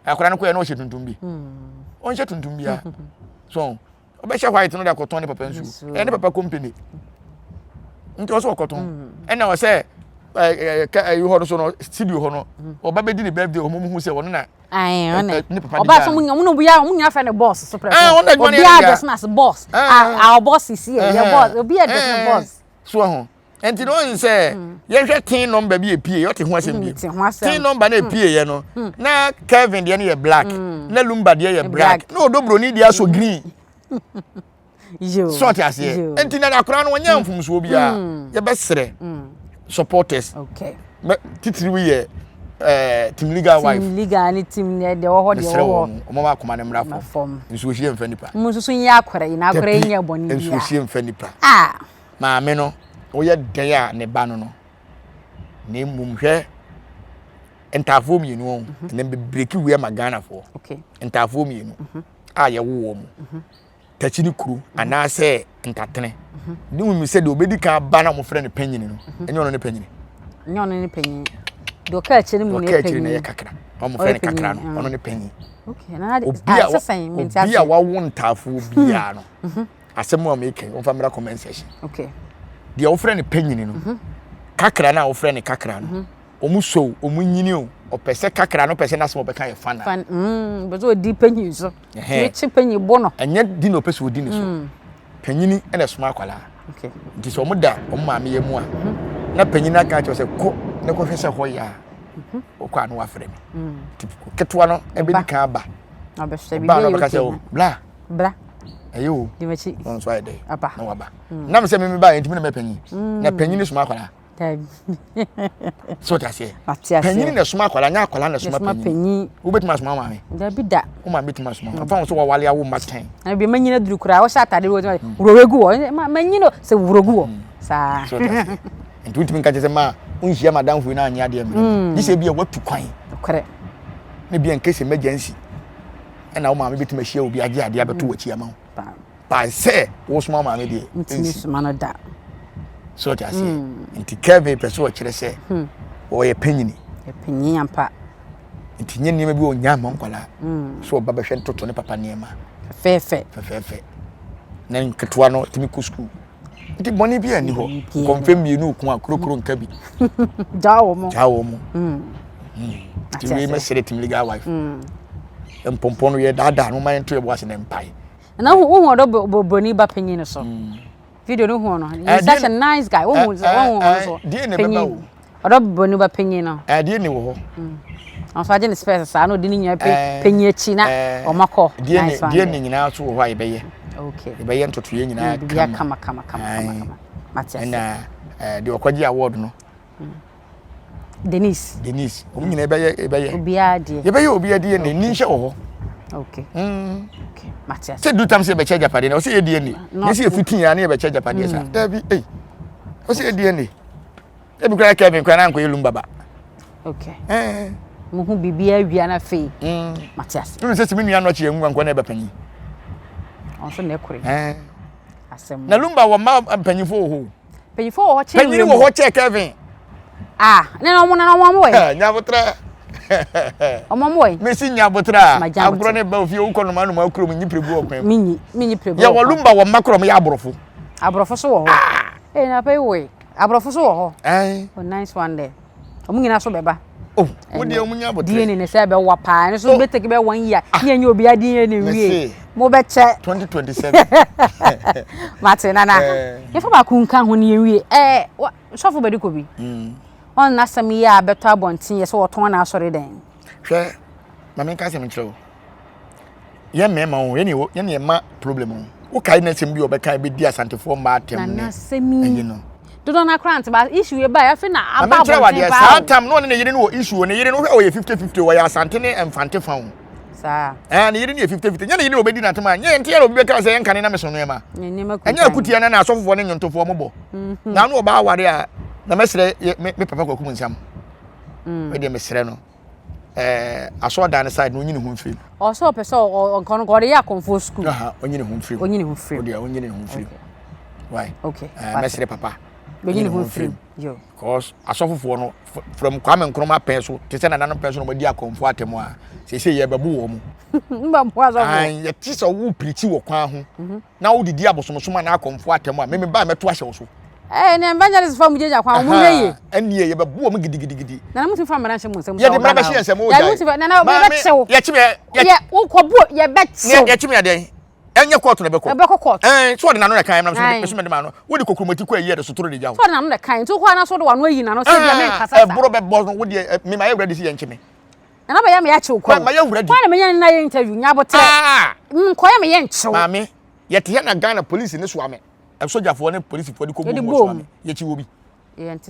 Akwadaa no kɔ yɛ na ɔhyɛ tuntum bi. Ɔnhyɛ tuntum biara. So ɔbɛhyɛ white no de akɔtɔn ne papa nsuo. Ɛyɛ ne papa company. Nti ɔsɛ ɔkɔtɔn. Ɛna ɔsɛ. ɛyi hɔ no so no studio hɔ no ɔba bɛdi ne birthday wɔn mu hu sɛ ɔno na ne papa de ɔba so mu no obiara wɔn nyinaa fɛ ne boss so pɛrɛ obiara dress na as boss our boss is here yɛ boss obiara dress na boss. So ho nti na ɔn sɛ yɛhwɛ tin number bi epie ɔte ho asɛm bi tin number na epie yɛ no na Kevin deɛ no yɛ black na Lumba deɛ yɛ black na Odo Broni deɛ asɔ green. So ɔte aseɛ nti na akora no wɔnyɛ mfomsoɔ biara yɛbɛsrɛ supporters titiriw yɛ team legal wife team legal ne team ne deɛ wɔ hɔ deɛ wɔ hɔ wɔn ma akoma ne mmra fam nsuo hyie mfa nipa mo nso so nyɛ akora yi na akora yi nyɛ bɔne biara nsuo hyie mfa nipa maame no woyɛ dɛn a ne ba no no na mmom hwɛ ntaafoɔ mmienu wɔn ɛnna bebreki wia ma Ghanafoɔ ntaafoɔ mmienu a yɛwo wɔn mu takyi ne kuro anaasɛ ntatene ne wɔn sɛ deɛ obedi kan ba na wɔfrɛ no panyini no ɛnyɛ ɔno ne panyini ɛnyɛ ɔno ne panyini deɛ ɔka akyire no mu ne panyini na yɛ kakra wɔfrɛ no kakra no ɔno ne panyini obi a wawo ntaafoɔ biara no asɛm a meka yi wɔmfa mmra comment section deɛ wɔfrɛ no panyini no kakra no a wɔfrɛ no kakra no wɔn sɔ o wɔn nyini o ɔpɛ sɛ kakra no pɛ sɛ n'asɛm ɔbɛka yɛ fa na. Fan mm pɛ sɛ ɔdi panyin so. Ɛhɛn kye panyin bo no. Ɛnyɛ di na ɔpɛ sɛ ɔdi ne so. Mm. Panyini ɛna ɛsoma akwadaa. Okay. Nti sɛ wɔn da wɔn maame yɛ mu a mhm. na panyin aka akyerɛ sɛ kɔ na kɔhwɛ sɛ hɔ yɛ a mhm. ɔkɔ a na wafrɛ mi. Mm. Nti ketewa no ɛbɛdi kan aba. Ɔbɛhwɛ bi bɛyɛ okay. O bla. Bla. Ɛyɛ o. Di m'akyi. Ɔno nso ayɛ dɛ. Aba. Na waba. Mm. Nam sɛ mímí ba yɛ ntumi na mɛ panyin. Na panyin soma akwadaa. So wote aseɛ? Panyin na ɛsoma akwadaa, nyɛ akwadaa na ɛsoma panyin. Wobɛtumi asoma maame? Dabi da. Wo maame bɛtumi asoma. Ɔfa ho sɛ wawale awo mma tɛn. Na bi manyina duru koraa, wɔhyɛ atade wɔ wuro gu hɔ. Manyina sɛ wuro gu hɔ. Saa. So wote aseɛ? Nti wontumi nka kyerɛ sɛ ma wonhyia madamfo yi na anyɛ adeɛ mmerɛ. Gye sɛ bi a watu kwan. Nokorɛ. Na bi a in case emergency ɛna wo maame bɛtumi ahyia obi agye adeɛ abɛto w'akyi ama wo. By sɛ wosoma maame deɛ ntumi soma no da. So ɔte aseɛ hmm. nti Kevin pɛ sɛ ɔkyerɛ sɛ hmm. ɔyɛ panyini. Panyin ampa. Nti nye nneɛma bi ɔnya ama nkwadaa hmm. so ɔba bɛhwɛ ntoto ne papa nneɛma. Fɛfɛɛfɛ. Fɛfɛɛfɛ. Na nketewa no tumi kɔ sukuu. Nti bɔne bi anni hɔ. Kɔmfɛ mmienu ko a kurokuro nka bi. Gyaa wɔn mo. Gyaa wɔn mo. Nti wei mɛsrɛ team legal wife. Mpɔmpɔ no yɛ daadaa no ma yɛnto yɛ bo ase na mpae. Na wo hu ɔdɔ broni ba panyin no so. Mm. Video no hu no. He's such a nice guy. Wo hu wo hu no so. Panyin. Ɔdɔ broni ba panyin no. Eh, die ni wɔ hɔ. Ɔnso agye ne space saa na odi ne nyinaa panyin akyi na ɔma kɔ. Nice one. Die ne nyinaa so wɔ hɔ a yɛbɛyɛ. Okay. Yɛbɛyɛ ntotoyɛ nyinaa kama kama kama kama. Mate ase. Ɛna deɛ ɔkɔgye award no. Denise. Denise. Wɔn nyinaa yɛbɛyɛ yɛbɛyɛ. Obiara deɛ. Yɛbɛyɛ obiara deɛ na ni nhyɛ wɔ hɔ. Okay. Mm. Okay. Mate ase. Sɛ du tam sɛ yɛbɛkyɛ agyapadeɛ na ɔsɛ yɛ DNA. Ne sɛ yɛfiti yɛn ne yɛbɛkyɛ agyapadeɛ saa. Dabi ei. Ɔsɛ yɛ DNA. Ebi koraa Kevin koraa na ankɔyɛ lumba ba. Okay. Eh. Mo ho biribi awia na afei. Mm. Mate ase. Ɛnu sɛ sɛ me nua nɔkye yɛn nwa nkɔ na ɛbɛ panyin. Ɔnso na ɛkore. Eh. Asɛm. Na lumba wɔ mma mpanyinfoɔ wɔ hɔ. Mpanyinfoɔ wɔ hɔ kyɛn Panyin wɔ hɔ kyɛn Kevin. Ah, ne na ɔmo na ɔmo ɔmo wɔ. Nyabotra. Ɔmo ɔmo wɔ. Mesi nyabotra. Agorɔ ne ba ofie wokɔ noma noma kurom nyi pregu wɔ kwan. Minyi minyi pregu. Yɛ wɔ lumba wɔ mma korɔ mo yɛ aborɔfo. Aborɔfo so wɔ hɔ. Ah. Ee na pɛ wɔ. Aborɔfo so wɔ hɔ. Ɛn. Oh nice one there. Ɔmo nyinaa so bɛba. Oh, wo deɛ ɔmo nya abotire. DNA ne sɛ ɛbɛwa paa ɛno so oh. bɛtake bɛ one year ah. ne ɛnyɛ obiara DNA wie mo bɛkyɛ. 2027. Mate nana eh. yɛfa baako nka ho ne yɛnwie ɛɛ eh, sɔfo bɛde kɔ bi. Mm. Ɔn n'asɛm yi a bɛtɔ abɔnten yɛ sɛ wɔtɔn n'asɔre dɛn. Hwɛ maame nka asɛm nkyerɛ wo. Yɛn mmarima ho yɛn yɛn yɛn ma problem ho wokae na asɛm bi a ɔbɛka bɛdi asantefoɔ mmaa atɛm ne ɛyi no dodoɔ no akora ntoma issue yɛ baeɛ afei na aba abɔnten paa saa tam na ɔne ne yere no wɔ issue ne yere no wohwɛ ɔyɛ 50 50 ɔyɛ asante ne mfante fa ho saa ɛɛ ne yere no yɛ 50 50 nyɛ ne yere na ɔbɛdi n'atem a nyɛ nte yɛ na obi bɛka sɛ yɛnka ne na meso nneɛma ɛnyɛ akutia na na asɔfofoɔ ne nnwontofoɔ mobɔ mhm. na ano ɔbaa aware a na mɛsrɛ me papa kwaku mu nsam mm. medeɛ mesrɛ no ɛɛ asɔɔdan no side no onyi ne ho mfiri mu. Ɔsɛ ɔpɛ sɛ ɔnkɔ no ɔde yɛ akɔnfoɔ sukuu. Aha onyi ne ho mfiri mu. Onyi ne ho mfiri mu. Ɔde onyi ne ho mfiri mu. Why? Okay. Ɛɛ mɛsrɛ papa. Onyi ne ho mfiri mu. Yo. Cause asɔfofoɔ no from Kwame Nkrumah pɛn so te sɛ nananom pɛn so na wɔadi akɔnfoɔ atɛm a seesei yɛbɛbo wɔn mo. Mba mpo asɔfoɔ. Ayi yɛte sɛ wo pirikyi wɔ kwan ho mhm. na wodidi abosomsom anaa akɔnfoɔ atɛm a meme ba mɛto ahyɛ wo so. Ɛɛ ne evangelist fo mu gyegya kwan wɔn hwɛ yie. Ɛnneɛ yɛbɛbo wɔn gidigidigidi. Nana mo tumi fa mmara nhyɛ mo nsam. Yɛde mmara bɛhyɛ yɛn nsam o gyae. Nana yɛbɛkyew. Yɛkye me yɛ wokɔ bo yɛbɛkyew. Yɛkye me adɛn? Ɛnyɛ kɔɔto na ɛbɛkɔ. Ɛbɛkɔ kɔɔto. Ɛn so ɔde n'ano na ɛkan ɛmna so meso mede m'ano. Wode kokuromoti kɔ ayi ɛde sotoro de gya wo. So ɔde n'ano na ɛkan nti wokɔ ana so wode w'ano ayi n'ano sɛ bia menka sasa. Ɛboro bɛbɔ no wodeɛ me mayɛ ready sɛ yɛnkye me. Nana bɛyɛ me yɛakyew kɔ. Mayɛ ready. Kwan na menya ne na yɛ interview nyabotrɛ. Nkɔyɛ me yɛnkyew. Maame yɛte ha na Ghana police ne soa me. Sogyafoɔ ne polisifoɔ de kɔbɔ mu wɔ soa me. Yɛkyi wɔ bi.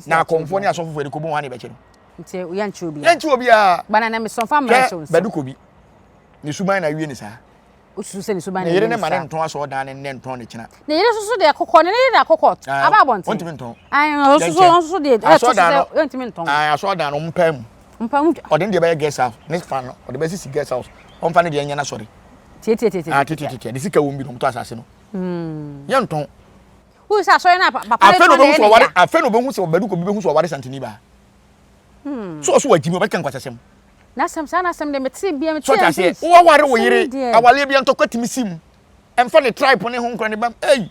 Na akɔmfoɔ ne asɔfofoɔ de kɔbɔ mu ha na yɛbɛkye no. Nti yɛnkye obiara. Yɛnkye obiara. Bana na mesɔn fa mmara hyɛ wo nsam. Hwɛ Badu Kobi. Ne suban na awie ne saa. Wosusu sɛ ne suban na awie ne saa. Ne yere ne ma ne ntɔn asɔɔdan ne nnɛ ntɔn ne kyena. Ne yere soso deɛ kɔkɔ ne yere de akɔkɔ aba abɔnten. Ɔntumi ntɔn. Ayi ɔsoso ɔsoso deɛ ɛto so sɛ ɔntumi ntɔn. Ayi asɔɔdan no ɔmpaa mu. Ɔmpaa mu. Ɔde ne deɛ bɛyɛ guest house ne fa no ɔde bɛsisi guest house ɔmfa ne deɛ nyɛ n'asɔre. Tietietie. Ah tietietie ne sika wɔm bi na ɔmotɔ asase no. Yɛntɔn. Wohu sɛ asɔre no a papa no tɔn deɛ ɛne ya. Afei na ɔbɛhu sɛ ɔbɛdu kɔ bi bɛhu sɛ ɔware santini baa. So ɔso wagyimi ɔbɛka nkwasasɛm. N'asɛm saa n'asɛm deɛ mete bia mete So ɔte aseɛ wowaware wo yere awaleɛ bia ntɔkwa tumi si mu ɛmfa ne tribe ne ho nkora ne bam ei.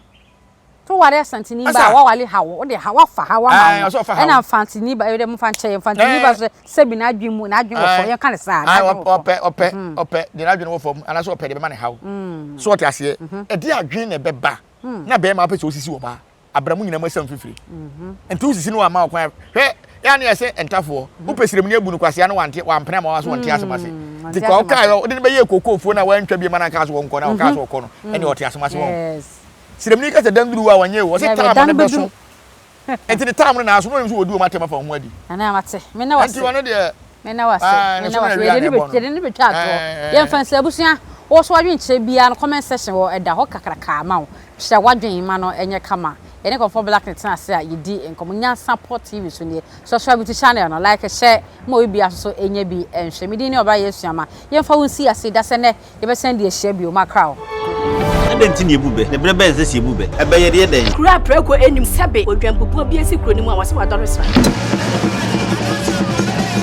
To ware asantini ba wawale haw wode ha wafa ha wama wo ɛna mfantini ba ɛde mfa nkyɛ mfantini ba so sɛbi n'adwene mu n'adwene wɔ fam yɛnka ne saa n'adwene wɔ fam ɔpɛ ɔpɛ ɔpɛ deɛ n'adwene wɔ fam anaasɛ ɔpɛ deɛ bɛma ne haw so ɔte aseɛ ɛde adwene na ɛbɛba na bɛrima apɛ sɛ osisi wɔ baa abra mu nyinaa mu asiam fifiri nti wosisi no wama ɔkwan hwɛ yɛ ne yɛsɛ ntafoɔ wopɛ siremuni abu no kwasea no wante wampene ama wa so wɔnte asɛm ase nti kwa ɔkaa yɛ wode no bɛyɛ kookoofuo no a wantwa bi ma no ankaa so wɔnkɔ na ɔkaa so ɔkɔ no ɛne ɔte asɛm ase wɔn siremuni ka sɛ dan duru a wɔnyɛ o ɔsɛ taam no bɛso nti ne taam no naaso no ɔnim sɛ wɔdi wɔn atɛm afa ho adi Nana mate me na wase nti wɔno deɛ Me na wase, me na wase. Yɛde ne yɛde ne betwa atoɔ. Yɛmfa nsi abusua. Wo so wadwen kyerɛ biara no comment section wɔ ɛda hɔ kakraka ma wo. Kyerɛ wadwen ma no ɛnyɛ kama. Yɛne Kɔmfɔ Black ne tena ase a yɛdi nkɔmmɔ. Nyansapɔ TV so nie. Subscribe to channel no, like, share ma obi biara nso so ɛnya bi nhwɛ. Me din ne Ɔbaa Yesuama. Yɛmfa wo nsi ase da sɛ nɛ Yɛbɛsan de ahyia bio, makra wo. Adɛn nti na yɛbu bɛ? Na berɛ bɛn na ɛsɛ sɛ yɛbu bɛ? Ɛbɛ yɛde yɛ dɛn? Kuro a prako nnim sɛbe odwanbubuo bi asi kuro no mu a wɔse wadɔre sra.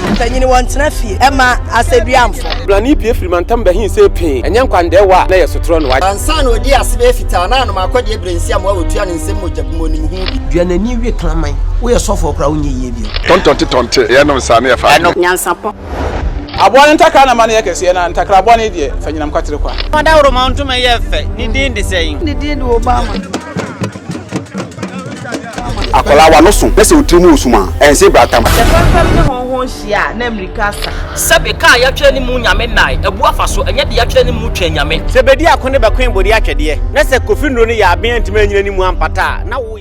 Mpanyini wɔntena fie ɛma asɛduamfo. Brane pue firi mantam bɛhe sɛ pee, ɛnyɛ nkwandɛɛwa a na ɛyɛ sotorɔ no. Ansa na ɔdii ase bɛyɛ fitaa na anom akɔdeɛ berɛ nsi amoa wɔtua ne nsam mogya bi mu ɔnim ho bi. Dua n'ani we kraman. Woyɛ sɔfoɔ koraa wonyɛ yie bio. Tɔntɔnte tɔnte yɛnom saa na yɛfa Ɛno. Nyansapɔ. Aboa no ntakra na ma no yɛ kɛseɛ, na ntakra bɔne deɛ, fa nyinam kwatere kwa. Ɔdawuroma ntoma yɛ fɛ, ne din de sɛn? Ne din de Obama. Akwadaa w'ano so na sɛ wo tiri mu wɔ sum a, ɛnse bratam. Sɛ fɛmfɛm ne hɔnhɔn hyia a, na mmirika asa. Sɛbe ka a yɛatwerɛ ne mu Nyame nnae, abu afa so, ɛnyɛ deɛ yɛatwerɛ ne mu Twɛn Nyame. Sɛ bedi ako ne bɛkoe bode atwɛdeɛ, na sɛ Kofi nnuro no yɛ aben antumi anyina ne mu ampata a, na wo.